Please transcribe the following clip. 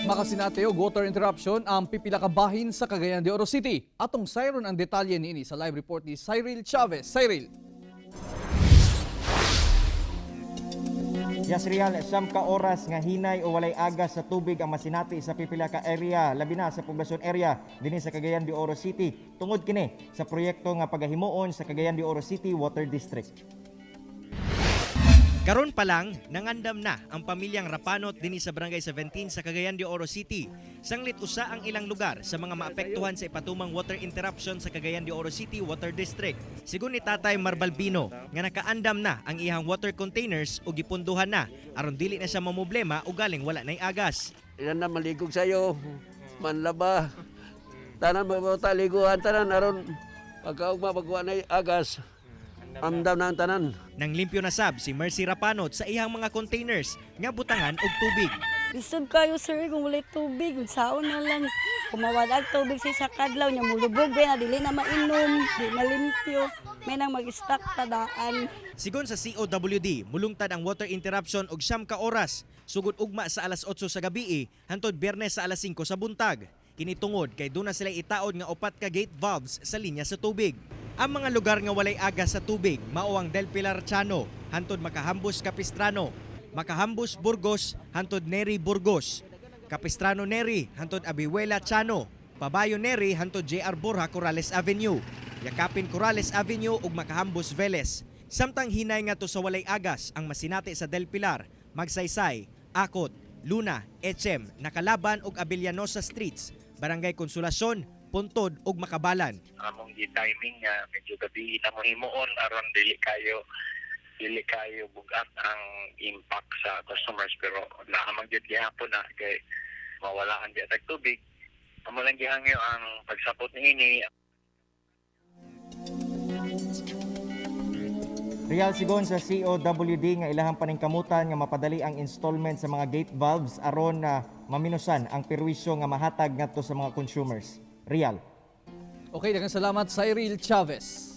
Makasinati og water interruption ang pipila ka bahin sa Cagayan de Oro City. Atong sayron ang detalye niini sa live report ni Cyril Chavez. Cyril. Yes, Real, 9 ka oras nga hinay o walay agas sa tubig ang masinati sa pipila ka area, labi na sa poblasyon area dinhi sa Cagayan de Oro City. Tungod kini sa proyekto nga pagahimuon sa Cagayan de Oro City Water District. Karon pa lang, nangandam na ang pamilyang Rapanot dinhi sa Barangay 17 sa Cagayan de Oro City. Sanglit usa ang ilang lugar sa mga maapektuhan sa ipatumang water interruption sa Cagayan de Oro City Water District. Sigon ni Tatay Marbalbino nga nakaandam na ang iyang water containers ug gipunduhan na aron dili na siya mamroblema o galing wala nay agas. Ilan na maligog sa'yo, manlaba. Tanan mga liguan, tanan aron pagkaugma pagkuha na agas. Andam na ang tanan. Nang limpyo na sab si Mercy Rapanot sa iyang mga containers nga butangan og tubig. Lisod kayo, sir, kung walay tubig, kung saon na lang. Kumawala ang tubig sa isa kadlaw niya, mulubog ba na, dili na mainom, di na limpyo. May nang mag-stock tadaan. Sigon sa COWD, mulungtad ang water interruption og 9 ka oras, sugod ugma sa alas 8 sa gabi hantod Biyernes sa alas 5 sa buntag. Kini tungod kay duna sila itaod nga upat ka gate valves sa linya sa tubig. Ang mga lugar nga walay agas sa tubig mao ang Del Pilar Chano hantod Makahambos Capistrano, Makahambos Burgos hantod Neri Burgos, Capistrano Neri hantod Abihuela Chano, Pabayo Neri hantod JR Borja Corrales Avenue, Yakapin Corrales Avenue ug Makahambos Velez. Samtang hinay nga to sa walay agas ang masinati sa Del Pilar, Magsaysay, Akot, Luna, Echem, Nakalaban ug Abellanosa Streets, Barangay Consolacion, Puntod ug Makabalan. Among gi-timing nga medyo gabi na mo himuon aron dili kayo bugat ang impact sa customers, pero naa man gyud gihapon na kay mawalaan di tag tubig. Amo lang gihangyo ang pagsapot niini. Real, sigon sa COWD nga ilahang paningkamutan nga mapadali ang installment sa mga gate valves aron na maminusan ang perwisyo nga mahatag ngadto sa mga consumers. Real. Okay, daghang salamat, Cyril Chavez.